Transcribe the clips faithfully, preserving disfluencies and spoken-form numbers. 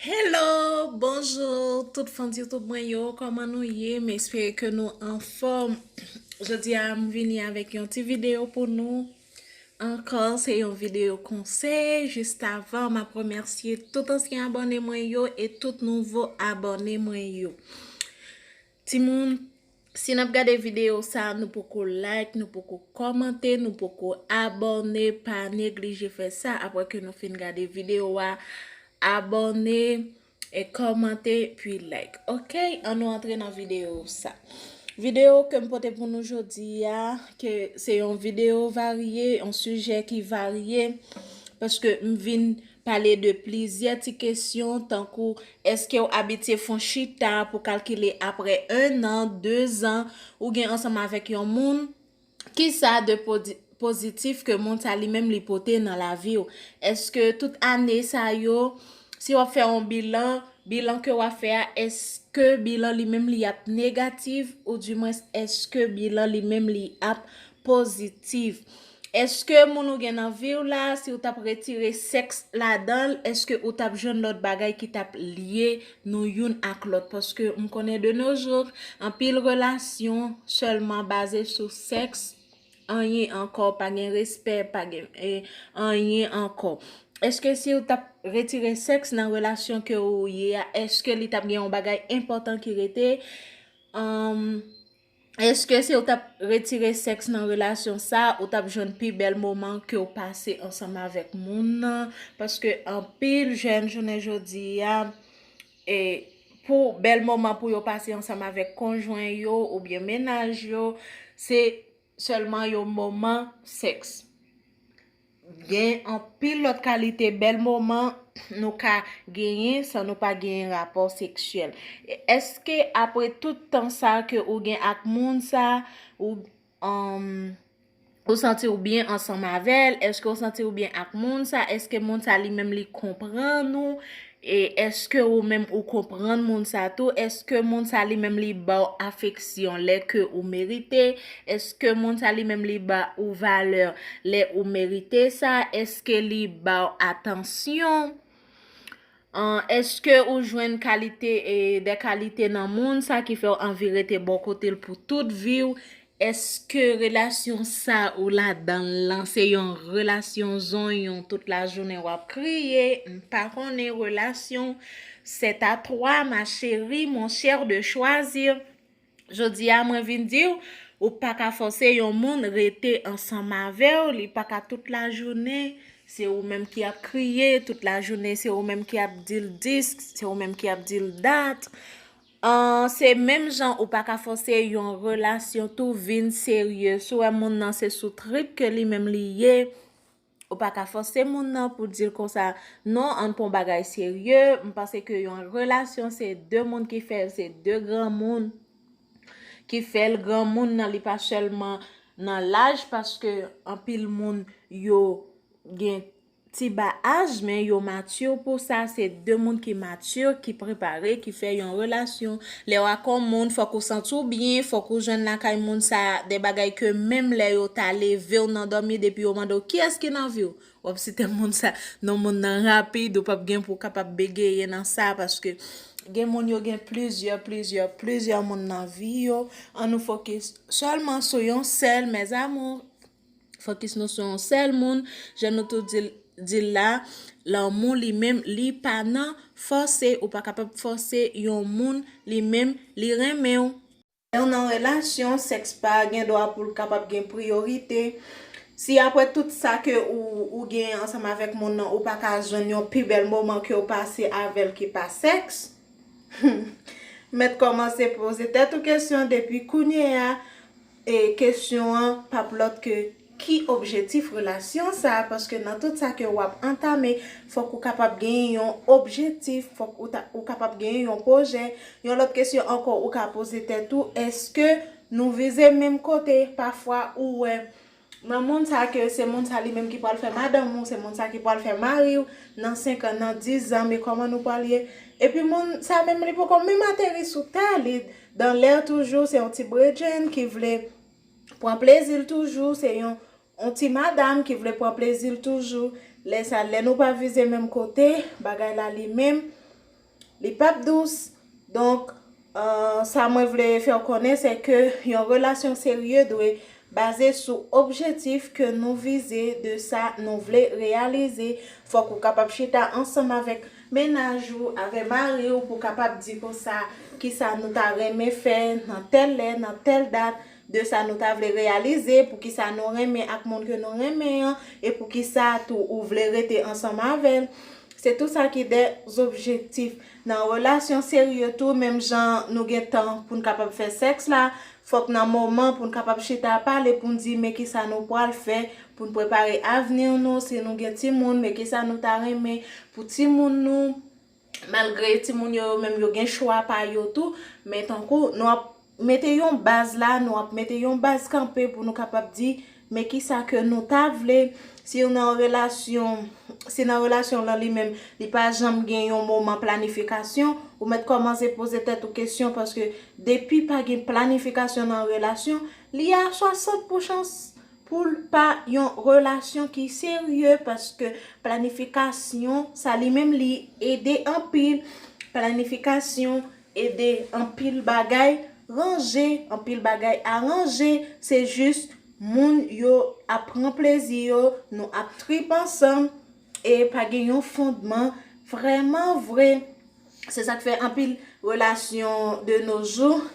Hello, bonjou tout fans YouTube mwen yo, kòman nou ye? M espere ke nou anfòm. Jodi a m vini avèk yon ti videyo pou nou. Ankò, se yon videyo konsèy. Jis avan, m ap remèsye tout ansyen abòne mwen yo e tout nouvo abòne mwen yo. Timoun, si n ap gade videyo sa, nou poko like, nou poko kòmante, nou poko abòne, pa neglije fè sa. Apre ke nou fin gade videyo a, abòne, e kòmante, pi like. Oke, ann nou antre nan videyo sa. Videyo ke m pote pou nou jodi a, ke se yon videyo varye, yon sijè ki varye, paske m vin pale de plizyè ti kesyon, tankou èske w abitye fè yon chita pou kalkile apre en an, de zan, ou gen ansanm avèk yon moun, kisa de podi- pozitif ke moun sa li menm li pote nan lavi w? Èske tout ane sa yo, si w ap fè yon bilan, bilan ke w ap fè a, èske bilan li menm li ap negatif, oudimwens èske bilan li menm li ap pozitif? Èske moun ou gen nan vi w la, si w t ap retire sèks ladan l, èske ou t ap jwenn lòt bagay ki t ap lye nou youn ak lòt? Paske m konnen de nos jours, anpil relasyon sèlman baze sou sèks, anyen ankò, pa gen respè, pa gen e, anyen ankò. Èske si w t ap retire sèks nan relasyon ke ou ye a, èske li t ap gen yon bagay enpòtan ki rete? Anm, èske si w t ap retire sèks nan relasyon sa, ou t ap jwenn pi bèl moman ke w pase ansanm avèk moun nan? Paske anpil jèn jounen jodi a, e, pou bèl moman pou yo pase ansanm avèk konjwen yo oubyen mennaj yo, se sèlman yon moman sèks. Gen anpil lòt kalite bèl moman nou ka genyen san nou pa genyen rapò seksyèl. E èske apre tout tan sa ke ou gen ak moun sa, ou, anm, ou santi w byen ansanm avè l? Èske w santi w byen ak moun sa? Èske moun sa li menm li konprann ou? E èske ou menm ou konprann moun sa tou? Èske moun sa li menm li ba w afeksyon lè ke ou merite? Èske moun sa li menm li ba ou valè lè ou merite sa? Èske li ba w atansyon? An, èske ou jwenn kalite, e, de kalite nan moun sa ki fè w anvi rete bò kote l pou tout vi w? Èske relasyon sa ou ladan l lan se yon relasyon zonyon tout lajounen w ap kriye? M pa konnen, relasyon sept à trois, ma chérie, mon cher de choisir. Jodi a, mwen vin di w, ou pa ka fòse yon moun rete ansanm avè w, li pa ka tout lajounen, se ou menm ki ap kriye, tout lajounen se ou menm ki ap di l dis, se ou menm ki ap di l dat. An, se menm jan ou pa ka fòse yon relasyon tou vin serye. Si w wè moun nan se sou trip ke li menm li ye, ou pa ka fòse moun nan pou di l konsa, non, ann pran bagay serye. M panse ke yon relasyon se de moun ki fè l, se de granmoun ki fè l. Granmoun nan, li pa sèlman nan laj, paske anpil moun yo gen ti ba aj, men yo mati pou sa. Se de moun ki mati, ki prepare, ki fè yon relasyon. Lè w ak yon moun, fòk ou santi w byen, fòk ou jwenn lakay moun sa de bagay ke menm lè yo ta leve w nan dòmi, depi yo mande w kiyès ki nan vi w, w ap site moun sa, non moun nan rapid, ou p ap gen pou w kapab begeye nan sa, paske gen moun yo gen plizyè, plizyè, plizyè moun nan vi yo. Ann nou fokis sèlman sou yon sèl, mes amours. Fokis nou sou yon sèl moun. Jan nou tou di l, di l la, lanmou li menm, li pa nan fòse. Ou pa kapab fòse yon moun, li menm, li renmen w. Lè w nan relasyon, sèks pa gen dwa pou l kapab gen priyorite. Si apre tout sa ke ou, ou gen ansanm avèk moun nan, ou pa ka jwenn yon pi bèl moman ke w pase avè l ki pa sèks, mèt kòmanse poze tèt ou kesyon depi kounye a. E kesyon an p ap lòt ke ki objektif relasyon sa a, paske nan tout sa ke w ap antame, fòk ou kapab genyen yon objektif, fòk ou, ta, ou kapab genyen yon pwojè. Yon lòt kesyon ankò ou ka poze tèt ou, èske nou vize menm kote? Pafwa ou wè nan moun sa ke se moun sa li menm ki pral fè madanm ou, se moun sa ki pral fè mari w, nan senk an, nan diz an, men kòman nou pral ye? Epi moun sa menm li poko menm ateri sou tè, li dan lè toujou, se yon ti bredjenn ki vle pran plezi l toujou, se yon, yon ti madanm ki vle pran plezi l toujou. Lè sa, lè nou pa vize menm kote, bagay la li menm, Li p ap dous. Donk, euh, sa mwen vle fè w konnen, se ke yon relasyon serye dwe baze sou objektif ke nou vize, de sa nou vle reyalize. Fòk ou kapab chita ansanm avèk mennaj ou, avèk mari w, pou kapab di konsa kisa nou ta renmen fè nan tèl lè, nan tèl dat, de sa nou ta vle reyalize, pou kisa nou renmen ak moun ke nou renmen an, e pou kisa tou ou vle rete ansanm avè l. Se tou sa ki de zobjektif. Nan relasyon serye tou, menm jan nou gen tan pou n kapab fè sèks la, fòk nan moman pou n kapab chita pale, pou n di men kisa nou pral fè, pou n prepare avni nou, si nou gen timoun, men kisa nou ta renmen pou timoun nou, malgre timoun yo, yo menm yo gen chwa pa yo tou, men tankou nou ap mete yon baz la, nou ap mete yon baz kanpe pou nou kapab di men kisa ke nou ta vle. Si w nan relasyon, si nan relasyon lan li menm, li pa janm gen yon moman planifikasyon, ou mèt kòmanse poze tèt ou kesyon, paske depi pa gen planifikasyon nan relasyon, li a swasant pou chans pou l pa yon relasyon ki serye, paske planifikasyon sa li menm li ede anpil. Planifikasyon ede anpil bagay ranje, anpil bagay aranje. Se jis moun yo ap pran plezi yo, nou ap trip ansanm, e pa gen yon fondman vrèman vre. Se sa k fè anpil relasyon de nos jours,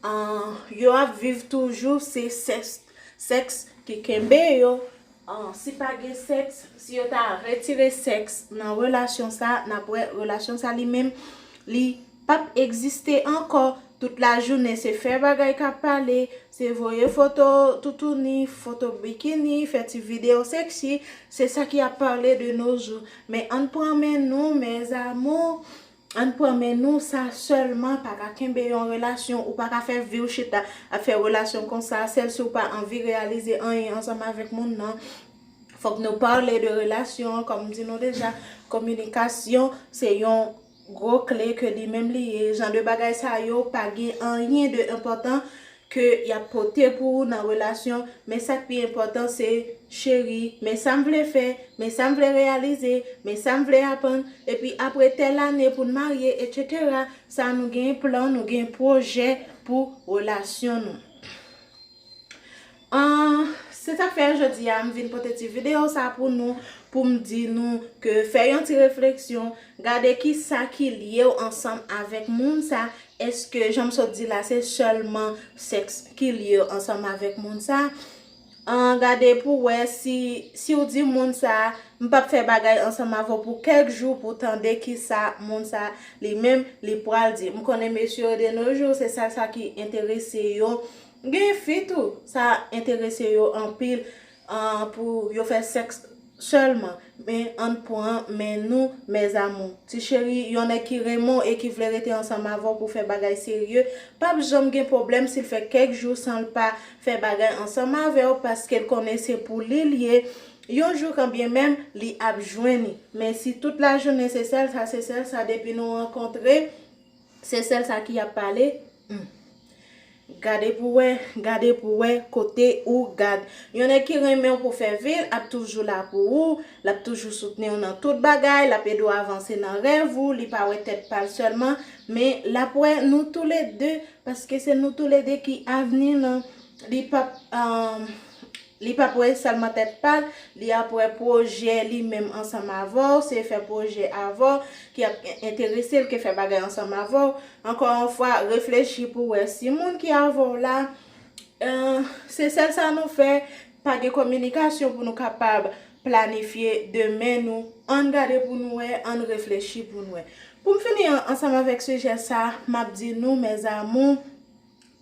euh, yo ap viv toujou se sèks, sèks ki kenbe yo. Euh, si pa gen sèks, si yo ta retire sèks nan relasyon sa, n ap wè relasyon sa li menm, li p ap egziste ankò. Tout lajounen se fè bagay k ap pale, se voye foto toutouni, foto bikini, fè ti videyo sexy, se sa ki ap pale de nos jours. Men ann pran men nou, mes amours, ann pran men nou, sa sèlman pa ka kenbe yon relasyon, ou pa ka fè vi w chita ap fè relasyon konsa, sèl si w pa anvi reyalize anyen ansanm avèk moun nan. Fòk nou pale de relasyon, kòm m di nou deja, kominikasyon se yon gwo kle ke li menm li ye. Jan de bagay sa yo pa gen anyen de enpòtan ke y ap pote pou ou nan relasyon, men sa k pi enpòtan se, cheri, men sa m vle fè, men sa m vle reyalize, men sa m vle aprann, epi apre tèl ane pou n marye, etsetera, sa nou gen plan, nou gen pwojè pou relasyon nou. An, se sa k fè jodi a m vin pote ti videyo sa pou nou, pou m di nou ke fè yon ti refleksyon, gade kisa ki lye w ansanm avèk moun sa, èske jan m sot di la se sèlman sèks ki lye w ansanm avèk moun sa? An, gade pou wè si, si w di moun sa, m p ap fè bagay ansanm avè w pou kèk jou pou tande kisa moun sa li menm li pral di. M konnen mesye yo de nos jours, se sèl sa ki enterese yo. Gen fi tou, sa enterese yo anpil, an, pou yo fè sèks sèlman. Men ann pran men nou, mes amours. Ti cheri, yon nèg ki renmen w e ki vle rete ansanm avè w pou fè bagay serye, p ap janm gen pwoblèm si l fè kèk jou san l pa fè bagay ansanm avè w, paske l konnen se pou li l ye. Yon jou, kanbyen menm, li ap jwenn li. Men si tout lajounen se sèl sa, se sèl sa, depi nou rankontre, se sèl sa ki ap pale. Hmm. Gade pou wè, gade pou wè kote ou gad. Yon nèg ki renmen w pou fè vi l ap toujou la pou ou, l ap toujou soutni w nan tout bagay, l ap ede w avanse nan rèv ou, li pa wè tèt pa l sèlman, men l ap wè nou toulede, paske se nou toulede ki avni lan. Li p ap, um, li p ap wè sèlman tèt pa l, li ap wè pwojè li menm ansanm avè w, se fè pwojè avè w ki ap enterese l ke fè bagay ansanm avè w. Ankò yon fwa, reflechi pou wè si moun ki avè w la, eh, se sèl sa nou fè, pa gen kominikasyon pou nou kapab planifye demen nou. Ann gade pou nou wè, ann reflechi pou nou wè. Pou m fini an, ansanm avèk sijè sa, m ap di nou, mes amours,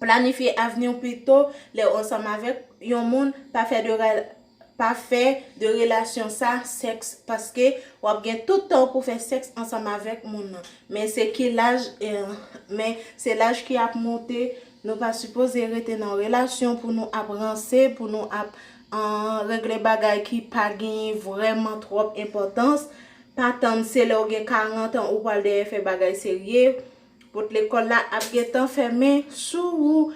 planifye avni w pito lè w ansanm avèk yon moun, pa fè de rèl pa fè de relasyon sa sèks, paske w ap gen tout tan w pou fè sèks ansanm avèk moun nan. Men se ki laj, eh, men se laj ki ap monte, nou pa sipoze rete nan relasyon pou nou ap ranse, pou nou ap, an, regle bagay ki pa genyen vrèman twòp enpòtans. Pa tann se lè w gen karant an ou pral dèyè fè bagay serye. Pòt lekòl la ap gentan fèmen sou ou.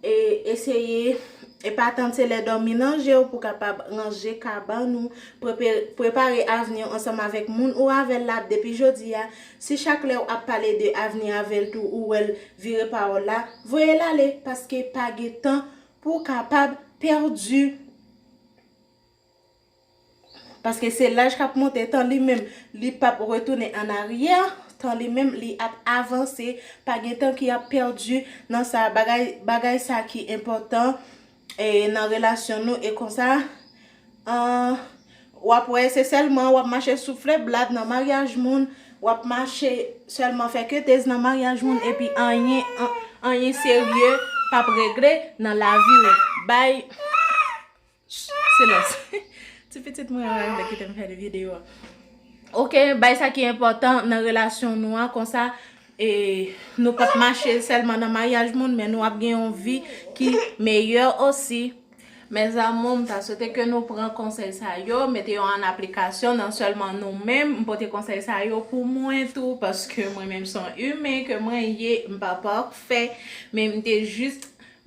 E eseye E pa tann se lè dòmi nan je w pou kapab ranje kabann ou, prepe- prepare avni w ansanm avèk moun ou avè l la depi jodi a. Si chak lè w ap pale de avni avè l tou ou wè l vire pawòl la, voye l ale, paske pa gen tan pou w kapab pèdi. Paske se laj k ap monte, tan li menm, li p ap retounen an aryè, tan li menm, li ap avanse, pa gen tan ki ap pèdi nan sa, bagay, bagay sa ki enpòtan, e, nan relasyon nou, e konsa, an, w ap wè, se sèlman w ap mache soufle blad nan maryaj moun, w ap mache sèlman fè ketez nan maryaj moun, epi anyen, an- anyen serye p ap regle nan lavi w. Bay silans. Ti pitit mwen an, li kite m fè de videyo a. Oke, bay sa ki enpòtan nan relasyon nou an, konsa, e, nou p ap mache sèlman nan maryaj moun, men nou ap gen yon vi ki meyè osi. Mes amours, m ta swete ke nou pran konsèy sa yo, mete yo an aplikasyon, non sèlman nou menm, m pote konsèy sa yo pou mwen tou, paske mwen menm se yon imen ke mwen ye, m pa pafè, men m te jis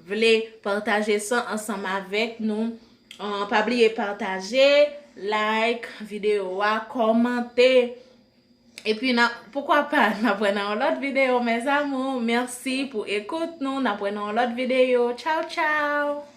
vle pataje sa ansanm avèk nou. An, pa bliye pataje, like videyo a, kòmante. Epi, na, poukwa pa, n ap wè nan yon lòt videyo, mes amours. Mèsi pou ekout nou. N ap wè nan yon lòt videyo. Tchaw, tchaw!